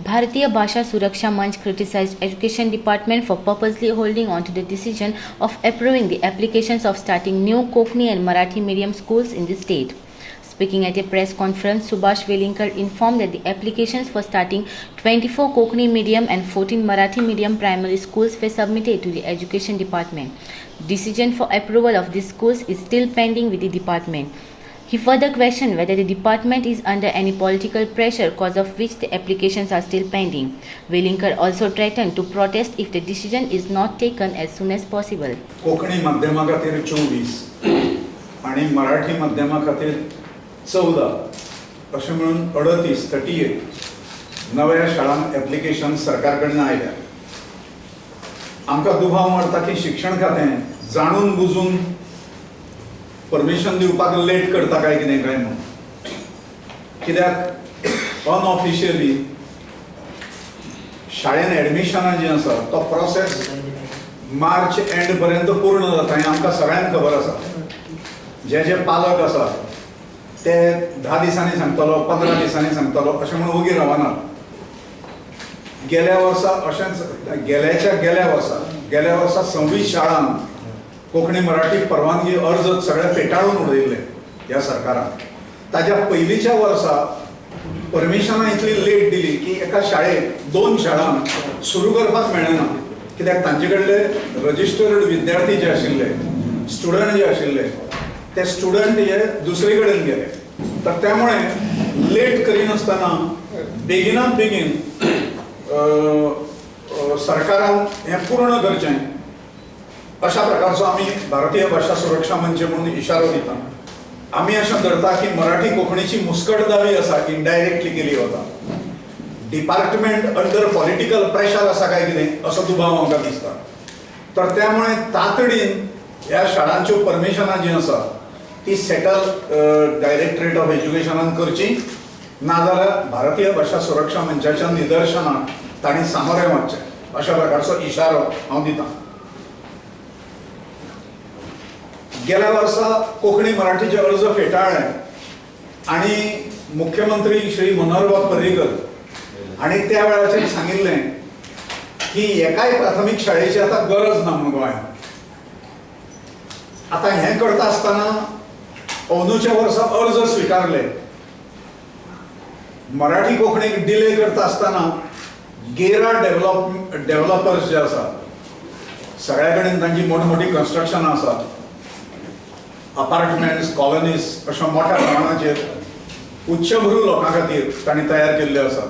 Bharatiya Bhasha Suraksha Manch criticized Education Department for purposely holding on to the decision of approving the applications of starting new Konkani and Marathi medium schools in the state. Speaking at a press conference, Subhash Velingkar informed that the applications for starting 24 Konkani medium and 14 Marathi medium primary schools were submitted to the Education Department. Decision for approval of these schools is still pending with the department. He further questioned whether the department is under any political pressure, cause of which the applications are still pending. Velingkar also threatened to protest if the decision is not taken as soon as possible. Konkani माध्यमा खातीर 24 आणि मराठी माध्यमा खातीर 14 अशें म्हणून 38 38 नव्या शाळांक application सरकार कडल्यान आयल्या. आमकां दुबाव मारता की शिक्षण खातें जाणून बुजून परमिशन दिवपाक लेट करता काय कितें काय म्हणून, कित्याक अनऑफिशियली शाळेन एडमिशनां जीं आसा तो प्रोसेस मार्च एंड पर्यंत पूर्ण जाता हें आमकां सगळ्यांक खबर आसा. जे जे पालक आसा ते 10 दिसांनी सांगतलो, 15 दिसांनी सांगतलो अशें म्हणून ओगी रावना. गेल्या वर्सा अशेंच गेल्याच्या गेल्या वर्सा 26 शाळांक कोंकणी मराठी परवानगी अर्ज सगळे फेटाळून उडयल्ले ह्या सरकारान. ताज्या पयलींच्या वर्सा परमिशनां इतली लेट दिली की एका शाळेक 2 शाळांक सुरू करपाक मेळना, कित्याक तांचे कडले रजिस्टर्ड विद्यार्थी जे आशिल्ले, स्टुडंट जे आशिल्ले ते स्टुडंट हे दुसरे कडेन गेले. तर त्यामुळे लेट करिनासतना बेगिनात बेगीन सरकारान हें पूर्ण करचें अशा प्रकारचो आमी भारतीय भाशा सुरक्षा मंच म्हणून इशारो दिता. आमी अशें धरता की मराठी कोंकणीची मुस्कटदावी आसा, इनडायरेक्टली केली वता. डिपार्टमेंट अंडर पॉलिटिकल प्रेशर आसा काय कितें असो दुबाव आमकां दिसता. तर त्यामुळे तातडीन ह्या शाळांच्यो परमिशनां जीं आसा ती सेटल डायरेक्टरेट ऑफ एज्युकेशनान करची, नाजाल्यार भारतीय भाशा सुरक्षा मंचाच्या निदर्शनाक तांणी सामोरें वचचें अशा प्रकारचो इशारो हांव दिता. गेल्या वर्सा कोंकणी मराठीचे अर्ज फेटाळ्ळे आनी मुख्यमंत्री श्री मनोहरबाब पर्रीकर हांणी त्या वेळाचेर सांगिल्लें की एकाय प्राथमीक शाळेची आतां गरज ना म्हणून गोंयांत. आतां हें करता आसतना अंदूच्या वर्सा अर्ज स्विकारले. मराठी कोंकणीक डिले करता आसतना गेरा डेव्हलपर्स जे आसा सगळ्या कडेन तांची मोठी मोठी कन्स्ट्रक्शनां आसा, अपार्टमेंट्स, कॉलनीज अशा मोठ्या प्रमाणाचेर उच्चभ्रू लोकां खातीर तांणी तयार केल्ले आसात.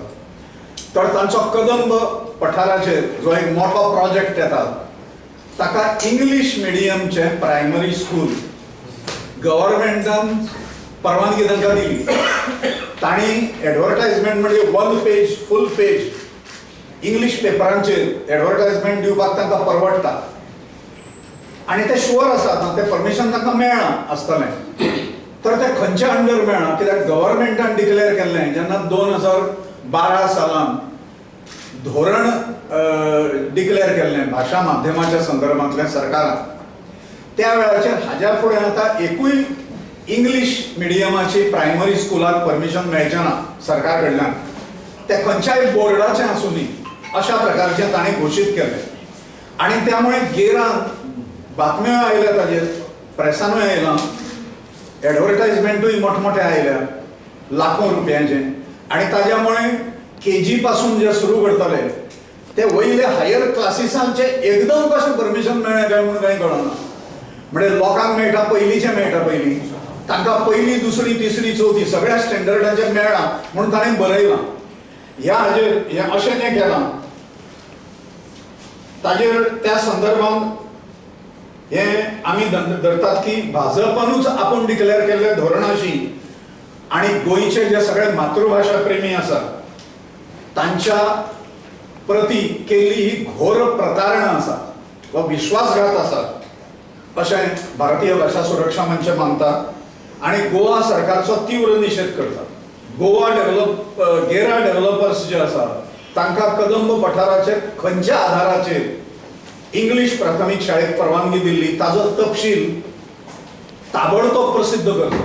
तर तांचो कदंब पठाराचेर जो एक मोठो प्रोजेक्ट येता ताका इंग्लीश मिडियमचें प्रायमरी स्कूल गव्हर्मेंटान परवानगी तांकां दिली. तांणी एडवर्टायजमेंट म्हणजे 1 पेज फूल पेज इंग्लीश पेपरांचेर एडवर्टायजमेंट दिवपाक तांकां परवडटा आनी ते शुअर आसात तें परमिशन तांकां मेळ्ळां आसतलें. तर तें खंयच्या अंडर मेळ्ळां, कित्याक गव्हर्मेंटान डिक्लेअर केल्लें जेन्ना 2012 सालान धोरण डिक्लेअर केल्लें भाशा माध्यमाच्या संदर्भांतल्या सरकारान, त्या वेळाचेर हाज्या फुडें आतां एकूय इंग्लीश मिडियमाची प्रायमरी स्कुलाक परमिशन मेळचें ना सरकार कडल्यान, तें खंयच्याय बोर्डाचें आसूं न्ही अशा प्रकारचें ताणें घोशीत केलें. आनी त्यामुळे गेरान बातम्यो आयल्या, ताजेर प्रेसानूय आयलां, एडवर्टायजमेंटूय मोठमोठे आयल्या लाखो रुपयांचे. आनी ताज्या मुळे केजी पासून जे सुरू करतले ते वयले हायर क्लासिसांचे एकदम कशें परमिशन मेळ्ळें काय म्हणून कांय कळना. म्हणजे लोकांक मेळटा पयलींचें मेळटा, पयलीं तांकां पयली दुसरी तिसरी चवथी सगळ्या स्टँडर्डाचें मेळ्ळां म्हणून ताणें बरयलां. ह्या हाजेर हें अशें जें केलां ताजेर त्या संदर्भात हे आमी धरतात की भाजपानूच आपूण डिक्लेअर केल्लें धोरणाशी आनी गोंयचे जे सगळे मातृभाशा प्रेमी आसात तांच्या प्रती केल्ली ही घोर प्रतारणा आसा वा विश्वासघात आसा अशें भारतीय भाशा सुरक्षा मंच मानता आनी गोवा सरकारचो तीव्र निशेध करता. गोवा गेरा डेव्हलपर्स जे आसा तांकां कदंब पठाराचेर खंयच्या आधाराचेर इंग्लीश प्राथमीक शाळेक परवानगी दिल्ली ताजो तपशील ताबडतोब प्रसिद्ध करचो.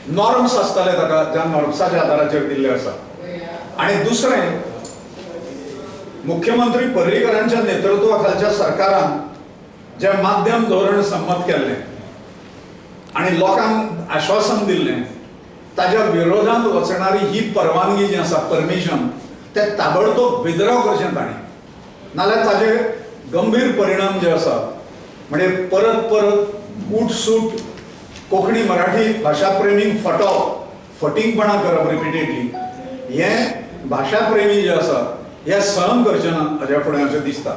नॉर्म्स आसताले ताका, ज्या नॉर्म्साच्या आधाराचेर दिल्ले आसा. आनी दुसरें, मुख्यमंत्री पर्रीकरांच्या नेतृत्वा खालच्या सरकारान जें माध्यम धोरण संमत केल्लें आनी लोकांक आश्वासन दिल्लें ताज्या विरोधांत वचणारी ही परवानगी जी आसा, परमिशन, ते ताबडतोब विद्रॉ करचें ताणें, नाल्यार ताजे गंभीर परिणाम जे आसा म्हणजे परत परत उठसूट कोंकणी मराठी भाशा प्रेमींक फटोवप, फटींगपणां करप रिपिटेडली, हें भाशा प्रेमी जे आसा हे सहन करचे ना हाज्या फुडें अशें दिसता.